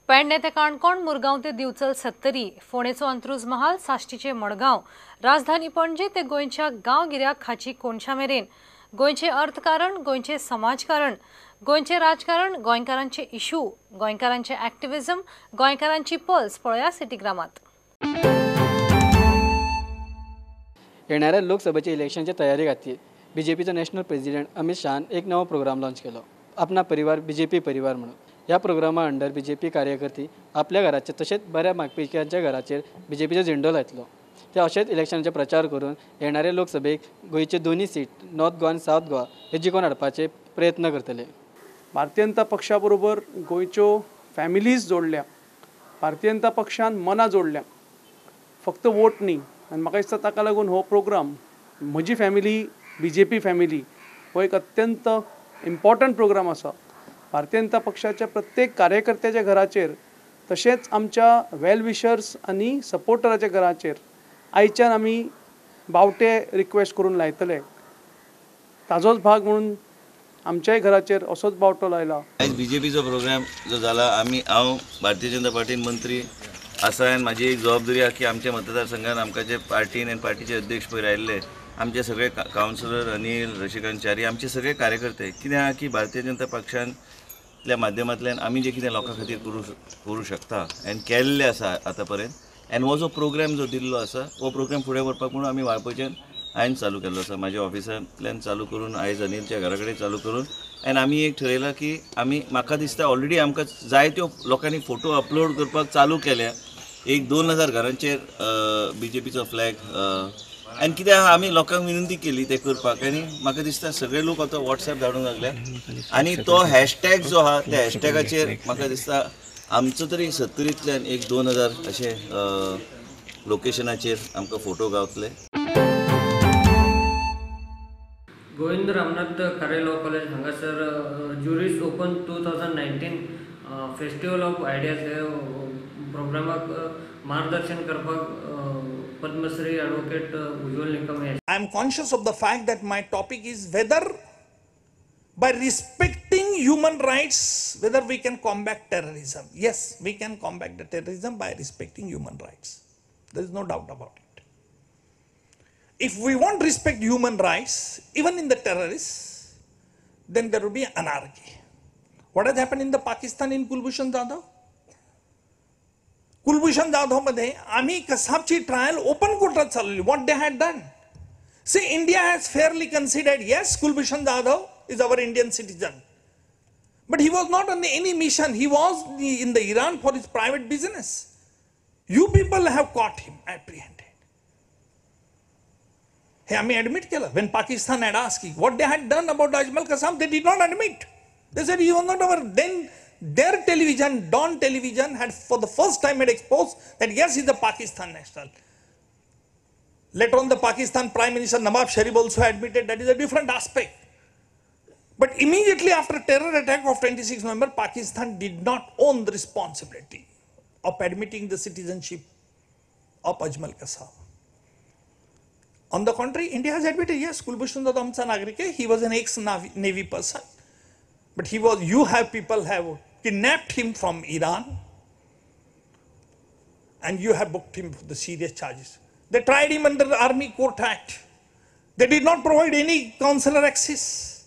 पेडणे ते काणकोण, मुरगांव ते दिवचल सत्तरी, फोंडेचो अंत्रुज महाल, साश्टीचे मडगांव, राजधानी पणजे ते गोंयच्या गांवगिऱ्या खाची कोनशा मेरेन गोंयचे अर्थकारण, गोंयचे समाजकारण, गोंयचे राजकारण, गोंयकारांचे इशू, गोंयकारांचे ॲक्टिव्हिजम, गोंयकारांची पल्स पळया सिटीग्रामात। येणाऱ्या लोकसभेच्या इलेक्शनच्या तयारी खातीर बीजेपीचो नॅशनल प्रेसिडेंट अमित शहान एक नवो प्रोग्राम लॉन्च केलो, अपना परिवार बीजेपी परिवार म्हणून। ह्या प्रोग्रामा अंडर बीजेपी कार्यकर्ते आपल्या घराचेर तशेंच बऱ्या मागपिक्यांच्या घराचेर बीजेपीचो झेंडो लायतलो। ते अशेंच इलेक्शनाचे प्रचार करून येणाऱ्या लोकसभेक गोंयचे दोनूय सीट नॉर्थ गोवा आनी सावथ गोवा हे जिखून हाडपाचे प्रयत्न करतले। भारतीय जनता पक्षा बरोबर गोंयच्यो फॅमिलीज जोडल्या, भारतीय जनता पक्षान मनां जोडल्या, फक्त वोट न्ही। आनी म्हाका दिसता ताका लागून हो प्रोग्राम म्हजी फॅमिली बीजेपी फॅमिली हो एक अत्यंत इम्पॉर्टंट प्रोग्राम आसा। भारतीय जनता पक्षाच्या प्रत्येक कार्यकर्त्याच्या घराचेर तशेंच आमच्या वेल विशर्स आनी सपोर्टराच्या घराचेर आयच्यान आमी बावटे रिक्वेस्ट करून लायतले। ताजोच भाग म्हणून आमच्याय घराचेर असोच बावटो लायला। आयज बीजेपीचो प्रोग्राम जो जाला, आमी हांव भारतीय जनता पार्टीन मंत्री आसा आनी म्हाजी एक जबाबदारी आसा की आमच्या मतदारसंघान आमकां जे पार्टीन आनी पार्टीचे अध्यक्ष पयर आयिल्ले आमचे सगळे कावन्सिलर अनिल, रशिकांत च्यारी, आमचे सगळे कार्यकर्ते कितें आहा की भारतीय जनता पक्षांतल्या माध्यमांतल्यान आमी जे कितें लोकां खातीर करूं शकता आनी केल्लें आसा आतां पर्यंत। आनी हो जो प्रोग्राम जो दिल्लो आसा हो प्रोग्राम फुडें व्हरपाक म्हणून आमी वाळपयच्यान हांवें चालू केल्लो आसा, म्हाज्या ऑफिसांतल्यान चालू करून आयज अनिलच्या घरा कडेन चालू करून आनी आमी एक ठरयलां की आमी म्हाका दिसता ऑलरेडी आमकां जायत्यो लोकांनी फोटो अपलोड करपाक चालू केल्या। एक 2000 घरांचेर बीजेपीचो फ्लॅग आनी कितें आहा आमी लोकांक विनंती केली ते करपाक आनी म्हाका दिसता सगळे लोक आतां वॉट्सएप धाडूंक लागले आनी तो हॅशटॅग जो आहा त्या हॅशटॅगाचेर म्हाका दिसता आमचो तरी सत्तरींतल्यान एक 2000 अशे लोकेशनाचेर आमकां फोटो गावतले। गोविंद रामनाथ खारे लॉ कॉलेज हांगासर juris open 2019 festival of ideas हे प्रोग्रामाक मार्गदर्शन करपाक Padma Shri advocate Ujjwal Nikam hey. I am conscious of the fact that my topic is whether by respecting human rights whether we can combat terrorism. Yes, we can combat the terrorism by respecting human rights. There is no doubt about it. If we won't respect human rights, even in the terrorists, then there will be anarchy. What has happened in the Pakistan in Kulbhushan Jadhav? Kulbhushan Jadhav मध्ये आम्ही कसाबची trial open कोर्टात चालवली. What they had done? See, India has fairly considered, yes, Kulbhushan Jadhav is our Indian citizen. But he was not on any mission. He was in the Iran for his private business. You people have caught him, apprehended. हे आम्ही admit केलं. When Pakistan had asked what they had done about Ajmal Kasab, they did not admit. They said he was not our. Then their television, Dawn television, had for the first time had exposed that yes, he is a Pakistan national. Later on, the Pakistan Prime Minister Nawaz Sharif also admitted that is a different aspect. But immediately after terror attack of 26 November, Pakistan did not own the responsibility of admitting the citizenship of Ajmal Kasab. On the contrary, India has admitted, yes, Kulbhushan Jadhav आमचा नागरिक आहे. He was an ex-Navy person. But he was, you have people have kidnapped him from Iran and you have booked him for the serious charges. They tried him under the Army Court Act. They did not provide any consular access.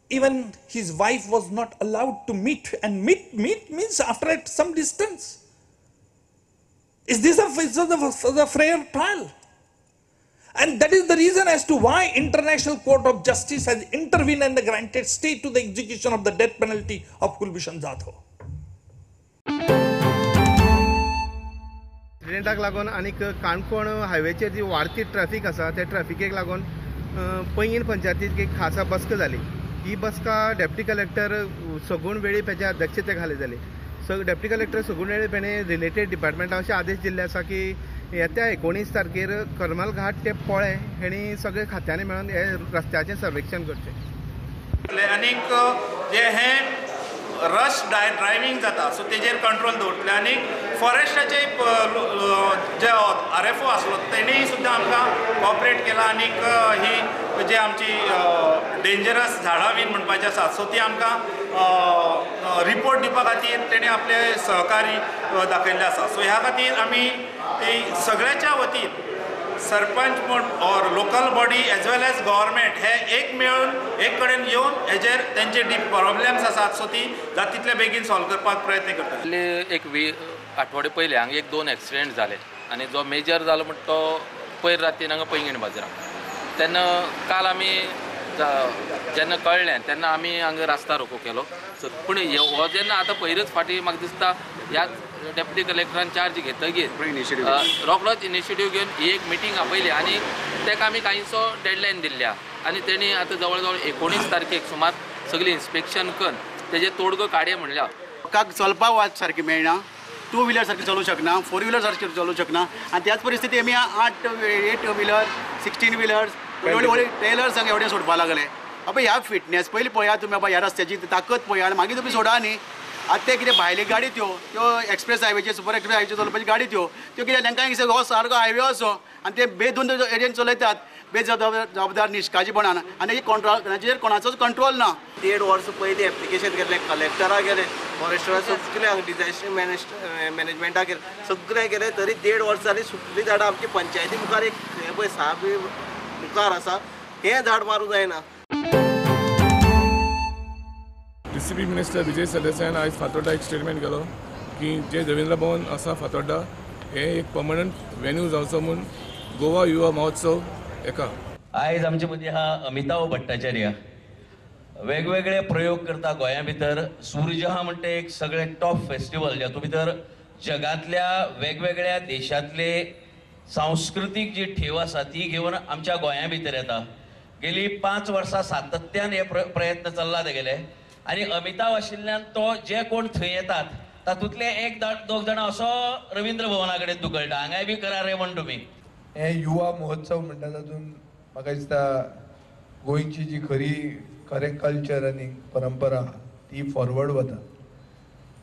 Even his wife was not allowed to meet, and meet means after at some distance. Is this a fair trial? And that is the reason as to why International Court of Justice has intervened and granted stay to the execution of the death penalty of Kulbhushan Jadhav. एक्सिडेंटाक लागून आनी काणकोण हायवेचेर जी वाडती traffic आसा त्या ट्रॅफिकेक लागून पैंगीण पंचायतीक एक खासा बसका जाली. ही बसका डेप्टी कलेक्टर सगूण वेळीप हेच्या अध्यक्षते खाली जाली. डेप्टी कलेक्टर सगूण वेळीप हेणें रिलेटेड डिपार्टमेंटाक अशे आदेश दिल्ले आसा की येत्या 19 तारखेर करमल घाट ते पोळे हेणी सगळे खात्यांनी मेळून हे रस्त्याचें सर्वेक्षण करचें. आनीक जे हे रश ड्रायव्हिंग जाता सो तेजेर कंट्रोल दवरतले. आनी फॉरेस्टाचे जे आर एफ ओ आसलो तेणीय सुद्दां आमकां कॉपरेट केला आनीक ही जे आमची डेंजरस झाडां बीन म्हणपाचें आसा सो ती आमकां रिपोर्ट दिवपा खातीर तेणी आपले सहकारी दाखयल्ले आसा. सो ह्या खातीर आमी सगळ्याच्या वतीन सरपंच म्हूण or local body as well as government हे एक मेळून एक कडेन येवन हेजेर तेंचे प्रॉब्लेम्स आसात सो ती जाता तितले बेगीन सॉल्व करपाक प्रयत्न करतात. एक आठवडे पयले हांगा एक दोन एक्सिडेंट जाले आनी जो मेजर जालो म्हण तो पयर रातीन हांगा पैंगीण बाजाराक. तेन्ना काल आमी जेन्ना कळ्ळें तेन्ना आमी हांगा रास्ता रोको केलो. पूण हो जेन्ना आतां पयरच फाटीं म्हाका दिसता ह्याच डेप्युटी कलेक्टरान चार्ज घेतगीर रोखडोच इनिशिएटीव घेवन ही एक मिटींग आपयली आनी ताका आमी कांयसो डेडलायन दिल्ल्या आनी तेणी आतां जवळ जवळ 19 तारखेक सुमार सगळी इन्स्पेक्शन करून तेजें तोडगो काडये म्हणल्या. लोकांक चलपाक वाट सारकी मेळना, टू व्हिलर सारकी चलोवंक शकना, फोर व्हिलर सारकी चलोवंक शकना आनी त्याच परिस्थिती आमी 8 व्हिलर 16 व्हिलर्स व्हडले व्हडले ट्रेलर्स हांगा एवढे सोडपाक लागले. बाबा ह्या फिटनेस पयलीं पळया तुमी, बाबा ह्या रस्त्याची ताकद पळया आनी मागीर तुमी सोडा न्ही. आतां ते कितें भायली गाडी त्यो त्यो एक्सप्रेस हायवेचेर सुपर एक्सप्रेस हायवेचेर चलोवपाची गाडी त्यो त्यो कितें तांकां हो सारको हायवे असो आनी ते बेधून एरियेन चलयतात बेजबाबदार निश्काळजीपणान आनी कंट्रोल कोणाचोच कंट्रोल ना. 1.5 वर्स पयलीं एप्लिकेशन केल्लें, कलेक्टराक गेलें, फॉरेस्टरा सगळ्यांक, डिजास्टर मॅनेजमेंटाक गेलें, सगळें केलें तरी 1.5 वर्स जालीं सुकलीं झाडां आमची पंचायती मुखार एक हें पळय साप मुखार आसा, हें झाड मारूंक जायना. डीसीपी मिनिस्टर विजय सरदेसायान आयज फातोर्डा एक स्टेटमेंट केलो की जे रवींद्र भवन आसा फातोर्डा हे एक पर्मनंट वेन्यू जावचो म्हूण गोवा युवा महोत्सव एका. आयज आमचे मदीं आहा अमिताभ भट्टाचार्य, वेगवेगळे प्रयोग करता गोंया भितर. सूरजहा म्हणटा एक सगळें टॉप फेस्टिवल जातूंत भितर जगांतल्या वेगवेगळ्या देशांतले सांस्कृतीक जी ठेव आसा ती घेवन आमच्या गोंया भितर येता. गेली 5 वर्सां सातत्यान हे प्रयत्न चल्ला तेगेले आनी अमिताभ आशिल्ल्यान तो जे कोण थंय येतात तातूंतले एक दोग जाणां असो रवींद्र भवना कडेन धुकळटा, हांगाय बी करा रे म्हण तुमी. हे युवा महोत्सव म्हणटा तातूंत म्हाका दिसता गोंयची जी खरी खरें कल्चर आनी परंपरा ती फॉरवर्ड वता.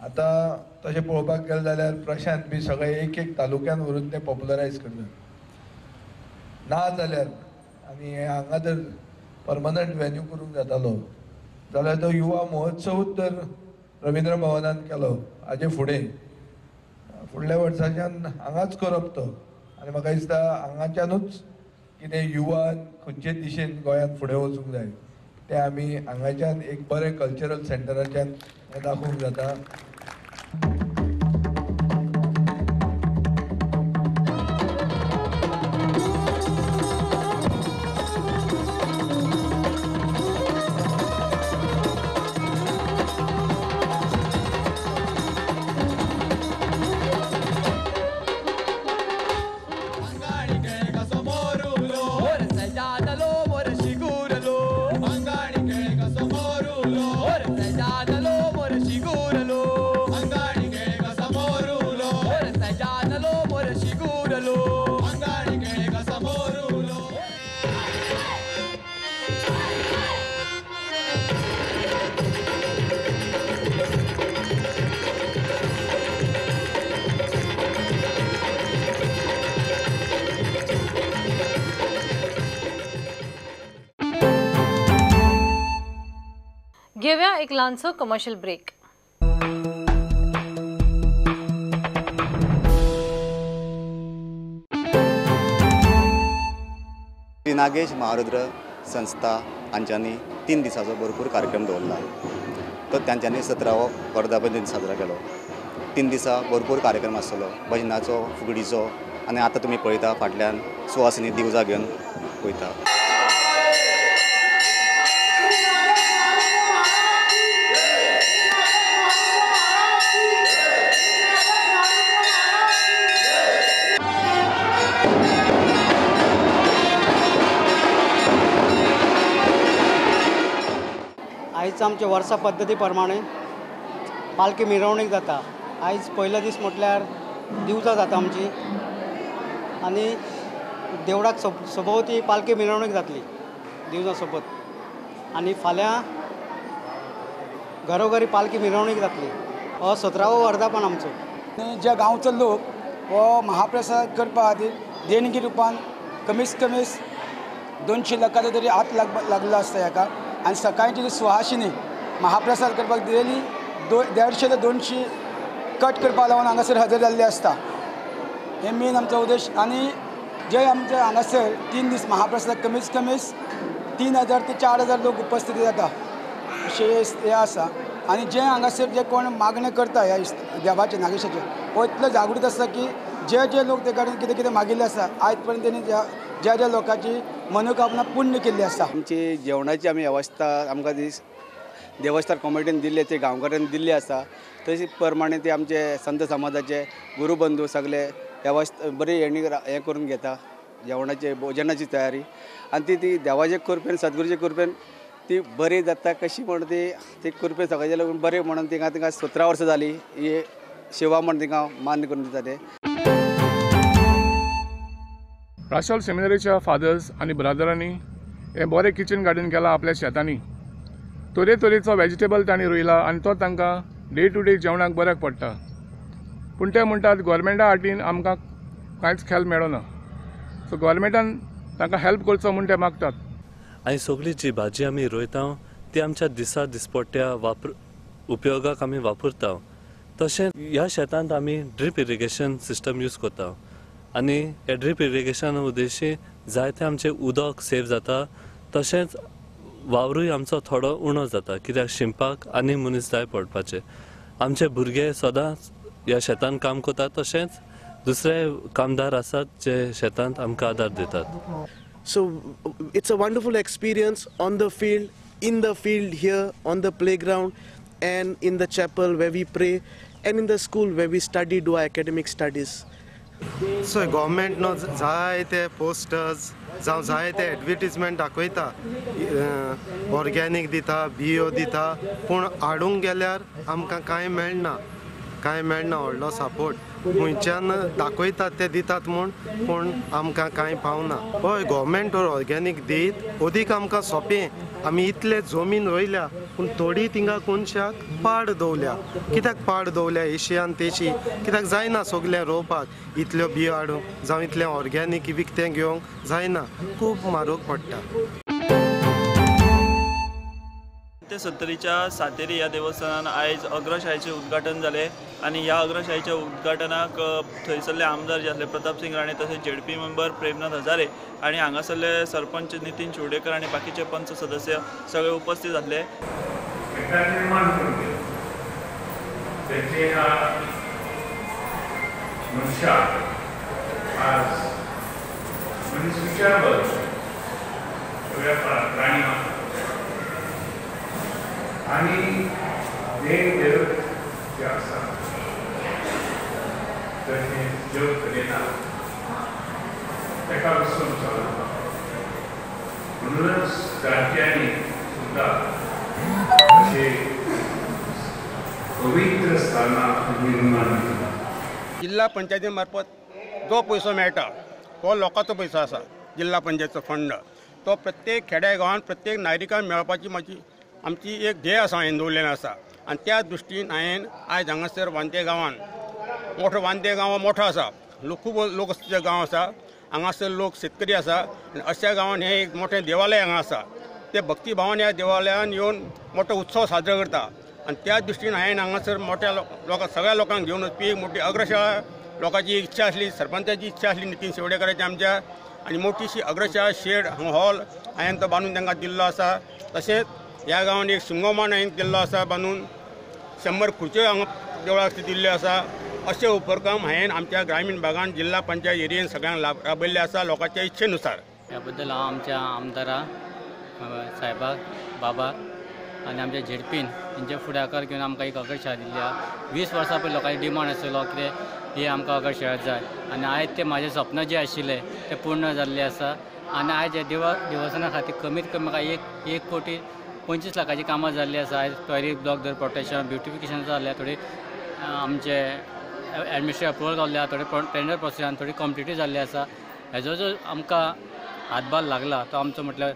आतां तशें पळोवपाक गेलें जाल्यार प्रशांत बी सगळे एक एक तालुक्यान व्हरून ते पॉप्युलरायज करतात ना जाल्यार आनी हे हांगा जर परमनंट वेन्यू करूंक जातालो जाल्यार तो युवा महोत्सवूच तर रवींद्र भवनान केलो हाजे फुडें फुडल्या वर्साच्यान हांगाच करप तो आनी म्हाका दिसता हांगाच्यानूच कितें युवा खंयचे दिशेन गोंयांत फुडें वचूंक जाय तें आमी हांगाच्यान एक बरें कल्चरल सेंटराच्यान दाखोवंक जाता. घेऊया एक लहानसो कमर्शियल ब्रेक. श्री नागेश महारुद्र संस्था हांच्यांनी 3 दिसाचो भरपूर कार्यक्रम दवरला. तो तांच्यांनी 17वो वर्धापन दिन साजरो केलो. 3 दिसा भरपूर कार्यक्रम आसतलो, भजनाचो, फुगडीचो आनी आतां तुमी पळयता फाटल्यान सुवासिनी दिवजा घेवन वयता. आयज आमच्या वर्सा पद्दती प्रमाणे पालखी मिरवणूक जाता. आयज पयलो दीस म्हटल्यार दिवजां जाता आमची आनी देवळाक सोबोवती पालखी मिरवणूक जातली दिवजां सोबत आनी फाल्यां घरोघरी पालखी मिरवणूक जातली. हो 17वो वर्धापन आमचो. ज्या गांवचो लोक हो महाप्रसाद करपा खातीर देणगी रुपान कमीत कमी 200 लोकांचो तरी हात लागलो आसता हेका. आनी सकाळची सुहासिनी महाप्रसाद करपाक डेली 150 ते 200 कट करपाक लागून हांगासर हजर जाल्ले आसता. हे मेन आमचो उद्देश. आनी जे आमचे हांगासर 3 दीस महाप्रसाद कमीत कमी 3000 ते 4000 लोक उपस्थित जाता अशें हें आसा. आनी जे हांगासर जे कोण मागणें करता ह्या देवाचे नागेशाचे हो इतलो जागृत आसता की जे जे लोक ते कडेन कितें कितें मागिल्लें आसा आयज पर्यंत तेणी ज्या ज्या लोकांची मनोकामना पूर्ण केल्ली आसा. आमची जेवणाची आमी वेवस्था आमकां देवस्थान कॉमिटीन दिल्ली ती गांवकारांनी दिल्ली आसा. तशी प्रमाणे ते आमचे संत समाजाचे गुरुबंधू सगळे वेवस्था बरी हेणी हें करून घेता जेवणाचे भोजनाची तयारी. आनी ती देवाचे कृपेन सद्गुरूचे कृपेन ती बरी जाता कशी म्हण ती कृपेन सगळ्या लोक बरें म्हणून तिंगा तिंगा 17 वर्सां जाली ही सेवा म्हण तिंगा मान्य करून दिता ते. राशोल सेमिनरीच्या फादर्स आनी ब्रादरांनी हें बरें किचन गार्डन केलां आपल्या शेतांनी. तरेतरेचो वेजिटेबल तांणी रोयला आनी तो तांकां डे टू डे जेवणाक बऱ्याक पडटा. पूण ते म्हणटात गोवोरमेंटा हाटीन आमकां कांयच खेल मेळना, सो गोवोरमेंटान तांकां हेल्प करचो म्हूण ते मागतात. आनी सगळी जी भाजी आमी रोयता ती आमच्या दिसा दिसपट्ट्या उपयोगाक आमी वापरता. तशेंच ह्या शेतांत आमी ड्रीप इरिगेशन सिस्टम यूज करता आनी ह्या ड्रीप इरिगेशन उद्देशी जायते आमचें उदक सेव जाता. तशेंच वावरूय आमचो थोडो उणो जाता कित्याक शिंपाक आनी मनीस जाय पडपाचे. आमचे भुरगे सदांच ह्या शेतांत काम करतात तशेंच दुसरे कामदार आसात जे शेतांत आमकां आदार दितात. So it's a wonderful experience on the field, in the field here, on the playground and in the chapel where we pray and in the school where we study, do our academic studies. So government no जायते posters जावं जायते advertisement दाखयता, organic दिता, बियो दिता, पूण हाडूंक गेल्यार आमकां कांय मेळना, कांय मेळना व्हडलो सपोर्ट. खंयच्यान दाखयतात ते दितात म्हूण, पूण आमकां कांय पावना. हय, गव्हर्मेंट ऑर्गेनीक दीत अदीक आमकां सोंपें. आमी इतले जमीन रोयल्या पूण थोडी थिंगा कोनशाक पाड दवरल्या. कित्याक पाड दवरल्या एशियान तेशी कित्याक जायना सगळें रोवपाक, इतल्यो बियो हाडूंक जावं इतलें ऑर्गेनीक विकतें घेवंक जायना, खूब म्हारग पडटा. ते सत्तरीच्या सातेरी ह्या देवस्थानान आयज अग्रशाळेचें उद्घाटन जालें आनी ह्या अग्रशाळेच्या उद्घाटनाक थंयसरले आमदार जे आसले प्रताप सिंग राणे, तशेंच झेडपी मेंबर प्रेमनाथ हजारे आनी हांगासरले सरपंच नितीन शिवडेकर आनी बाकीचे पंच सदस्य सगळे उपस्थित आसले. आनी देव देव जे आसा तशें देव करिना ताका विसरून चलना. म्हणूनच जाणट्यांनी सुद्दां अशे पवित्र स्थानां निर्माण केलां. जिल्हा पंचायती मार्फत जो पयसो मेळटा तो लोकांचो पयसो आसा. जिल्हा पंचायतीचो फंड तो प्रत्येक खेड्या गांवांत प्रत्येक नागरिकांक मेळपाची म्हाजी आमची एक ध्येय आसा, हांवें दवरलेलें आसा. आनी त्या दृश्टीन हांवें आयज हांगासर वांते गांवान मोठो वांते गांव मोठो आसा, लोक खूब लोक गांव आसा, हांगासर लोक शेतकरी आसा आनी अशा गांवान हें एक मोठें देवालय हांगा आसा. ते भक्तिभावान ह्या देवालयान येवन मोठो उत्सव साजरो करता आनी त्या दृश्टीन हांवें हांगासर मोठ्या लोकां सगळ्या लोकांक घेवन वचपी एक मोठी अग्रशाळा लोकांची इच्छा आसली, सरपंचाची इच्छा आसली नितीन शिवडेकराची आमच्या, आनी मोठीशी अग्रशाळा शेड हॉल हांवें तो बांदून तांकां दिल्लो आसा. तशेंच ह्या गांवांत एक शिमगोमान हांवें केल्लो आसा बांदून, 100 खुर्च्यो हांगा देवळाक दिल्ल्यो आसा. अशे उपक्रम हांवें आमच्या ग्रामीण भागान जिल्हा पंचायत एरियेन सगळ्यांक राबयल्ले आसा लोकांच्या इच्छेनुसार. ह्या बद्दल हांव आमच्या आमदारा साहेबाक, बाबाक आनी आमच्या झेडपीन हेंचे फुडाकार घेवन आमकां एक अग्रशाळा दिल्ली आसा. 20 वर्सां पयलीं लोकांची डिमांड आशिल्लो कितें ही आमकां अग्रशाळा जाय आनी आयज तें म्हाजें स्वप्न जें आशिल्लें तें पूर्ण जाल्लें आसा. आनी आयज ह्या देवस्थाना खातीर कमीत कमी म्हाका 1 कोटी 25 लाखाची कामां जाल्लीं आसा. आयज टॉयलेट ब्लॉक धर प्रोटेक्शन ब्युटिफिकेशन जाल्लें, थोडी आमचे एडमिनिस्ट्रेटिव अप्रुवल जाल्लें आसा, थोडे टेंडर प्रोसेसान थोडी कंप्लिटूय जाल्ली आसा. हेजो जो आमकां हातभार लागला तो आमचो म्हटल्यार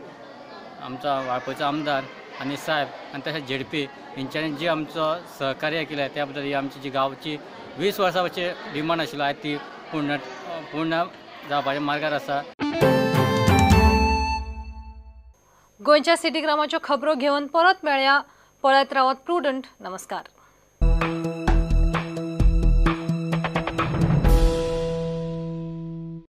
आमचो वाळपयचो आमदार आनी साहेब आनी तशेंच झेडपी हेंच्यांनी जी आमचो सहकार्य केलें त्या बद्दल ही आमची जी गांवची 20 वर्सां डिमांड आशिल्लो आयज ती पूर्ण जावपाच्या मार्गार आसा. गोंयच्या सिटीग्रामाच्यो खबरो घेवन परत मेळया. पळयत रावात प्रुडंट. नमस्कार.